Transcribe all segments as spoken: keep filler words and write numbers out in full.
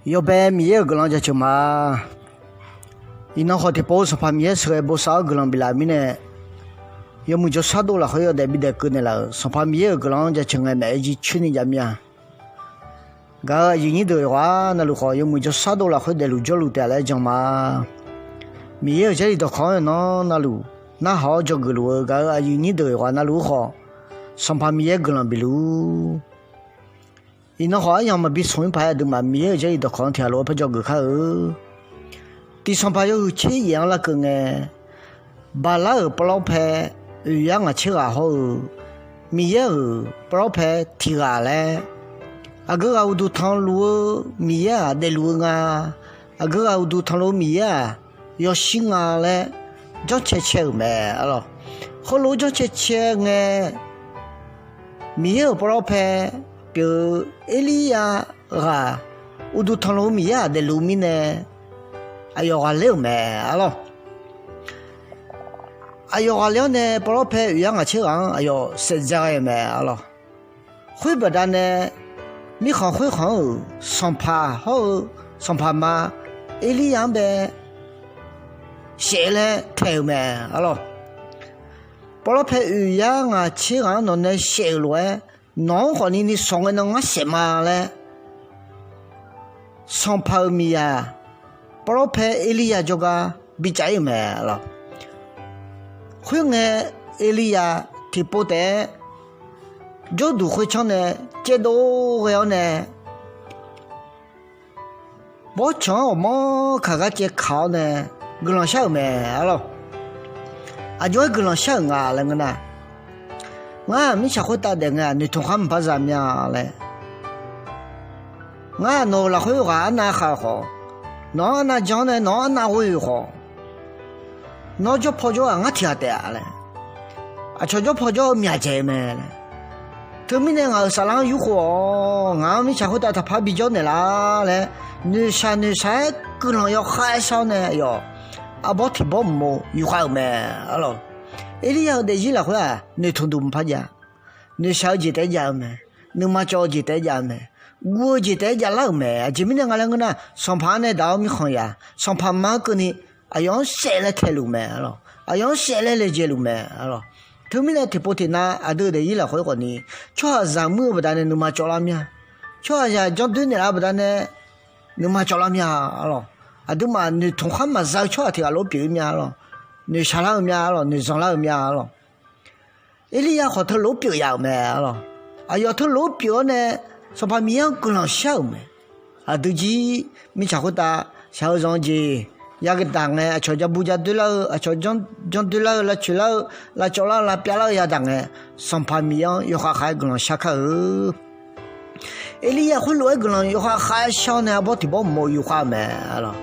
Yawbae Miqyaer-euq guiqlanq jaceuq ma. Iqnan khawf tiqpov Sanqpaq Miqyaer sheuqghae bosav-awr guiqlanq biflaf-euq mirnae, yawmuiq jawrshar dov lafkhoer yawdaef bidaef keuv naeqlaf-euq Sanqpaq Miqyaer-euq guiqlanq-anr jaceuq ngae maeq-aer jircoer ni jav mir-a. Gaq-euq aqyuif nyir deuq yawqghaq navluf khawf, yawmuiq jawrshar dov lafkhoer daefluf jawrluf taef-a laer jan ma. Miqyaer-euq Jarlif dawqkawq-anr yawqnan navluf narhaq-awr dzawgeuf luf-eu gaq-euq aqyuif nyir deuq yawqghaq navluf-ur khawf, Sanqpaq Miqyaer guiqlanq bif luf-ur. Iqnan khawf, aryamq maqbi smq-ir paq-aer aqduimaf Miqyaer-euq Jarlif dawqkawq-anr tiqghaq lof-aer parjawr geuf kar-eu. Tiqsanqpaq yawhuiq tser yaef-anr larkeuv ngae, Baqlar-euq pawlawr pae oeq yar ngaq tser ghaq hawr-eu, Miqyaer-euq pawlawr pae tiq ghaq laer, aqgeu ghaq uqduq tanqluf-eu Miqyaer-aq daefluf-eu nga. Aqgeu ghaq uqduq tanqluf-eu Miqyaer-aq yawshir nga laer janrcae cae-euq mae, arlawq. Khoerlof-aer janrcae cae ngae, Miqyaer-euq pawlawr pae pyeuf-eu Erliryav ghaq uqduq tanqluf-eu Miqyaer-aq daefluf mirnae, aqyawf ghaqler-euq mae, arlawq. Aqyawf ghaqler-awr nae pawlawr pae oeq yar ngaq tser ghaq-anr aqyawf saef dzae ghae-euq mae, arlawq. Khoer baqdanae, mirkhanq khoerkhanq-euq sanqpaq hawr-eu sanqpaq ma Erliryav-anr bae saef laer taeq-euq mae, arlawq. Pawlawr pae oeq yar ngaq tser ghaq-anr nawq nae saef-euq lof-aer, nawq-anr khawfni ni shawq ngae nan ngar saef ma laer, sanqpaq-euq miqyaq pawlawr pae Erliryav jawrgar bicaf-ir-euq mae, arlawq. Khoerngae, Erliryav tiqpov taef-aer jawrduq khoertsanr nae caevdov ghae-awr nae, bawrtsanq-anr ghawqmanr kaq gar caevkaq-awr nae guiqlanq shar-euq mae, arlawq. Aqjox-aer guiqlanq shar-euq nga laer ngeur nar, ngar mirtsaq khoertav daef ngae-aq noeqtmq khar maqpar za mya laer. Ngar nawq-euq lafkhoer ghaq arnav khaq-eu khawf, nawq-anr arnav jan-awr nae nawq-anr arnav ghoe-euq khawf, nawr jawrpaw jawr-aq ngar tiq ghaq taef-a laer, aqcawq jawrpaw jawr-eu myaq dzaeq-eu mae laer. Teumirnae ngaq-euq saflar-anr yurkhof-awq, ngaq-anr mirtsaq khoertav taqpar bijawr naeqlar laer, noeqshaq noeqshaq-aer guiqlanq yawkhav-aer shar-awr nae, aqyawf arbawr tiq bawr mqmov yufkhav-euq mae, arlawq. Erliryav-euq daefzir lafkhoer-aq noeqtmq duq maqpar jav. Noeqshaq-eu jeq taef-aer jav-eu mae. Nuima cawv-eu jeq taef-aer jav-eu mae. Guv-eu jeq taef-aer javlar-euq mae. Aqjeq mirnae nga laer ngeur nar, sanqpaq-anr nae daq-awr mirkhanq yaf, sanqpaq ma-anr keuvni aqyawf-anr saef laer taeluf mae, arlawq. Aqyawf-anr saef laer laejae luf mae, arlawq. Teumirnae tiqpov tiqnav aqdui-euq daefzir lafkhoer khawfni, tsawrhaqzaq muir-eu baqdanae nuima cawvlar mir-a. Tsawrhaqzaq janr doer naeqlar-eu baqdanae nuima cawvlar mir-a, arlawq. Aqduimaf noeqtmq khar maqza-eu tsawrhaq tiq ghaq lof-aer pyeuf-ir mir-a, arlawq. Noeqshaq lar-eu mir-a, arlawq. Noeqzanq lar-eu mir-a, arlawq. Erliryav khawf teulof-aer pyeuf yaf-euq mae, arlawq. Aqyawf teulof-aer pyeuf-awr nae Sanqpaq Miqyaer-anr guiqlanq shar-euq mae. Aqdui jir mirtsaq khoertav shaq-eu zanq-eu jeq yadaq ngae, aqcawq ja bu ja doerlar-eu, aqcawq janr doerlar-eu, lavcoeq lar-eu, lavcawv lar-eu, lavpyav lar-eu yadaq ngae, Sanqpaq Miqyaer-anr yawkhav khav-aer guiqlanq shar kar-eu. Erliryav khoerlof-aer guiqlanq yawkhav khav-aer shar-awr nae arbawr tiq bawr mqmov yufkhav-eu mae, arlawq.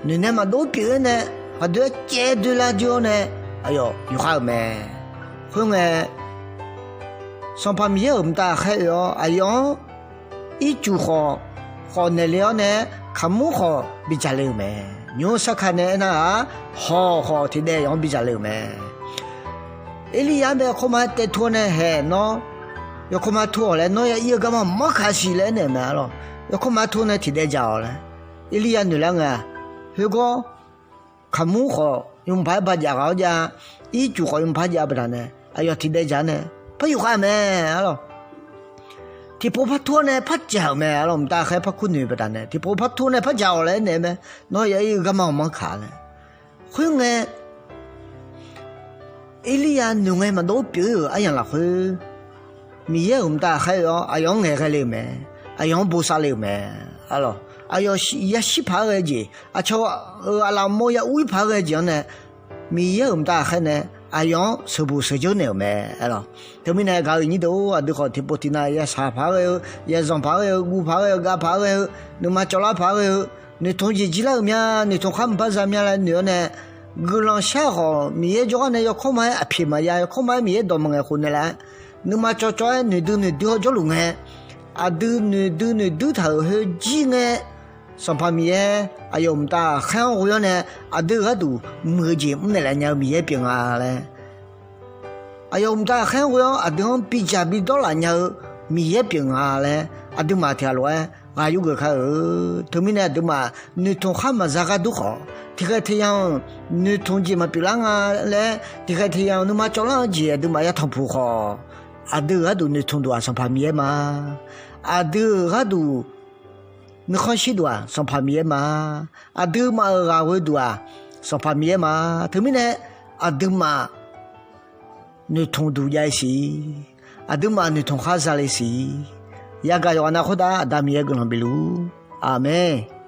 Noeqnae maqdov pyeuf-aer nae, khaqdoer-aer caev doerlar joer-awr nae, aqyawf yufkhav-euq mae. Khoerngae, Sanqpaq Miqyaer-euq mqtav ghaqkhaer oe-awr, aqyawf-anr ircuf khawf khawf naeq le-awr nae, kaqmur khawf bidzaq le-euq mae. Nymr-eu sarkaq nae aernar-aq, hawq khawf tiqdaev yawf-anr bidzaq le-euq mae. Erliryav-anr bae yawkawr ma-aer taev tur-awr nae, Haeq, nawr yawkawr ma tur-awq laer, nawr ya ir-eu garma manr kaq siq laer aernaeq-euq mae, arlawq. Yawkawr ma tur nae tiqdaev dzaq-awq laer Erliryav noeqlar ngae-aq, khoergawr kaqmur khawf yawmuiq paq-aer ba jav ghaq-awr jav, ircuf khawf yawmuiq paq jav baqdanae, aqyawf tiqdaev dzaq-awr nae par yufkhav-euq mae, arlawq. Tiqpov par tur-awr nae par dzaq-euq mae, arlawq. Mqtav ghaqkhaer par kur noeq baqdanae, tiqpov par tur nae par dzaq-awq laer aernaeq-eu mae. Nawr ya ir-eu garma manr kaq laer. Khoerngae, Erliryav noeq ngae maqdov pyeuf-ir-euq aryamq lafkhoer, Miqyaer-euq mqtav ghaqkhaer oe-awr aqyawf-anr ngaeqghae le-euq mae. Aqyawf-anr bosav le-euq mae, arlawq. Aqyawf yashir paq-aer ghae jeq, aqcawq-euq aqlaf mawr ya ur-ir paq-aer ghae jeq-anr nae, Miqyaer-euq mqtav ghaqkhaer nae aqyawf-anr sheuqbuq sheuqdzeur naeq-euq mae, arlawq. Teumirnae gaq-euq nyir deuq-or, aqdui khawf tiqpov tiqnav ya shaq paq-aer ghae-eu, ya zanq paq-aer ghae-eu, guv paq-aer ghae-eu, gav paq-aer ghae-eu, nuima cawvlar paq-aer ghae-eu, noeqtmq jeq jir lar-euq mya, noeqtmq khar mqpar za mya laer noeq-awr nae, guiqlanq shar khawf Miqyaer jawrgar nae yawkawr ma-aer aqpyeq maqya, yawkawr ma-aer Miqyaer dawq maqngaeq khof naeqlaf-aer, nuima cawv cawv-aer noeqdui noeqdui hawr jawrluf ngae, aqdui noeqdui noeqdui taq-euq khoer jir ngae, Sanqpaq Miqyaer aqyawf mqtav ghaqkhaer-anr ghoe-awr nae, aqdui gharduq muiq-eu jeq mrnaeq laf nya-eu Miqyaer pyeuf nga laer, aqyawf mqtav ghaqkhaer-anr ghoe-awr aqdui-anr bidzaq bidawr laf nya-eu Miqyaer pyeuf nga laer, aqduimaf tiqghaq lof-aer ghaq yur geuf kar-eu. Teumirnae aqduimaf noeqtmq khar maqza ghardur khawf, tiqkhaeq tiqyamq noeqtmq jeq maqpyeuf lar nga laer, tiqkhaeq tiqyamq nuima cawvlar-eu jeq aqduimaf yatanq puq khawf, aqdui-euq gharduq noeqtmq duq-aq Sanqpaq Miqyaer ma. Aqdui-euq gharduq nuikhanr shirduq-aq Sanqpaq Miqyaer ma. Aqduimaf-euq ghaq ghoe duq-aq Sanqpaq Miqyaer ma. Teumirnae aqduimaf noeqtmq duq jav-ir siq. Aqduimaf noeqtmq khar zale siq. Yagaq yawqghaq nav khoertav Aqda Miqyaer guiqlanq bifluf. Aqmeq.